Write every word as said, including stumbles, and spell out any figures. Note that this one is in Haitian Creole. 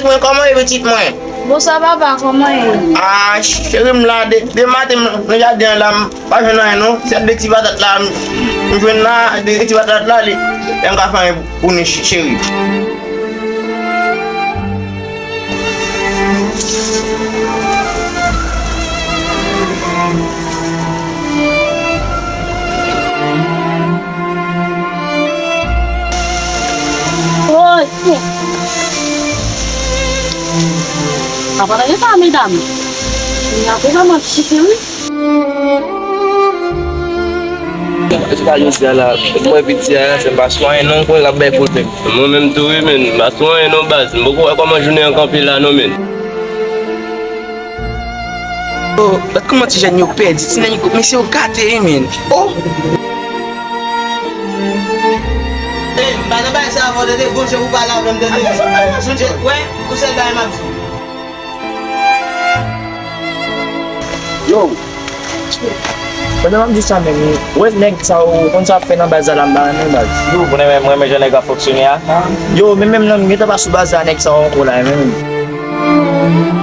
Mwen, kòman w ye, pitit mwen? Bonswa papa, kòman w ye? Ah, cheri m la, de, de maten m nan jaden an la, m pa jwenn anyen non. Sèl de ti patat la, m, m jwenn la, de ti patat la, li, lè m ka fè anyen pou nou, ch-, cheri. Woy! Apa nan gen sa, medam? Kounye a, kounye a, m ap chite, wi. Jiska jodi a la, mwen piti a, se m pa sou anyen non, m konnen l ap bay pwoblèm. Mwen menm tou, wi, men, m pa sou anyen non, baz. M poko wè kòman jounen an kanpe la, non, men. Oh, gad kòman ti jèn yo pèdi, ti nèg yo, mesye yo gate wi, men. Oh! Ey, m pa nan bagay sa avè w, tande, gon jan pou pale avè m, tande. Sonje, wè, yon sèl bagay m ap di w. Yo! Pandan m ap di sa menm, wè nèg sa yo, konn sa ap fè nan baz la, m pa renmen baz. Yo, ou konnen mwen, mwen renmen jan nèg ap fonksyone a. Yo, men menm nan, m gentan pa sou baz la, nèg sa yo ankò la, menm.